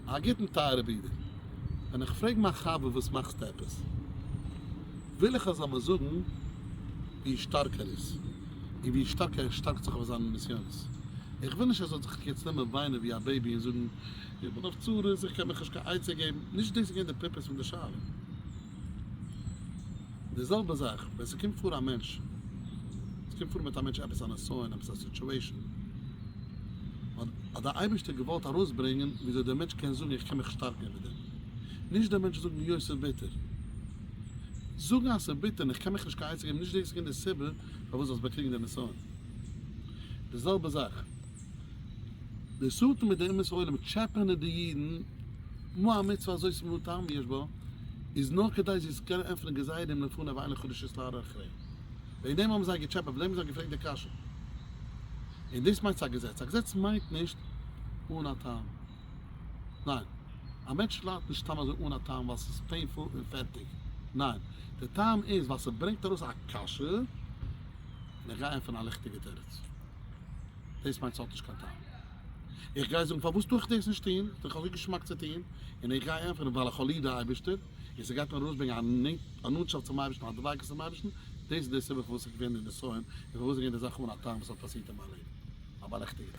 א גוטן טייערע ברודער, ווען איך פרעג מיין חבר וואס מאכסטו עפעס, וויל איך ער זאל מיר זאגן ווי שטארק ער איז, און ווי שטארק ער שטארקט זיך אויף זיינע נסיונות. איך וויל נישט ער זאל זיך יעצט נעמען וויינען ווי א baby און זאגן, איך בין אויף צרות, איך קען מיך נישט קיין עצה געבן. נישט דאס איז געווען די purpose פון די שאלה. די זעלבע זאך ווען ס'קומט פאר א מענטש, ס'קומט פאר מיט א מענטש עפעס א נסיון, עפעס א situation, האט דער אייבערשטער געוואלט ארויסברענגען וויאזוי דער מענטש קען זאגן איך קען מיך שטארקן איבער דעם. נישט דער מענטש זאגן יוי ס'איז ביטער. זאגן אז ס'איז ביטער און איך קען מיך נישט קיין עצה געבן, נישט דאס איז געווען די סיבה פארוואס זאלסט באקריגן די נסיון. די זעלבע זאך, די שטן מיט די אומות העולם טשעפענען די אידן, מה המצוה הזאת מה טעם יש בה, איז נאר כדי זיי צו קענען ענטפערן גזירה לפני ואין לך רשות להרהר אחריה. וועגן דעם האבן זיי געטשעפעט, וועגן דעם האבן זיי געפרעגט די קשיא. און דאס מיינט א געזעץ. א געזעץ מיינט נישט אן א טעם. ניין. א מענטש ליידט נישט סתם אזוי אן א טעם ווייל ס'איז painful און פערטיג. ניין. די טעם איז ווייל ס'ברענגט ארויס א קשיא, און איך גיי ענטפערן א ליכטיגע תירוץ. דאס מיינט ס'האט נישט קיין טעם. איך גיי זאגן פארוואס טאר איך דאס נישט טון, ס'איז דאך אזוי געשמאק צו טון, און איך גיי ענטפערן ווייל איך האב ליב די אייבערשטער, און ס'גייט מיר ארויסברענגען א נאנטשאפט צום אייבערשטן, א דביקות צום אייבערשטן, דאס איז די סיבה פארוואס איך בין אין נסיון, און פארוואס איז געווען די זאך אן א טעם וואס האט פאסירט אין מיין לעבן. א בארעכטיגטע.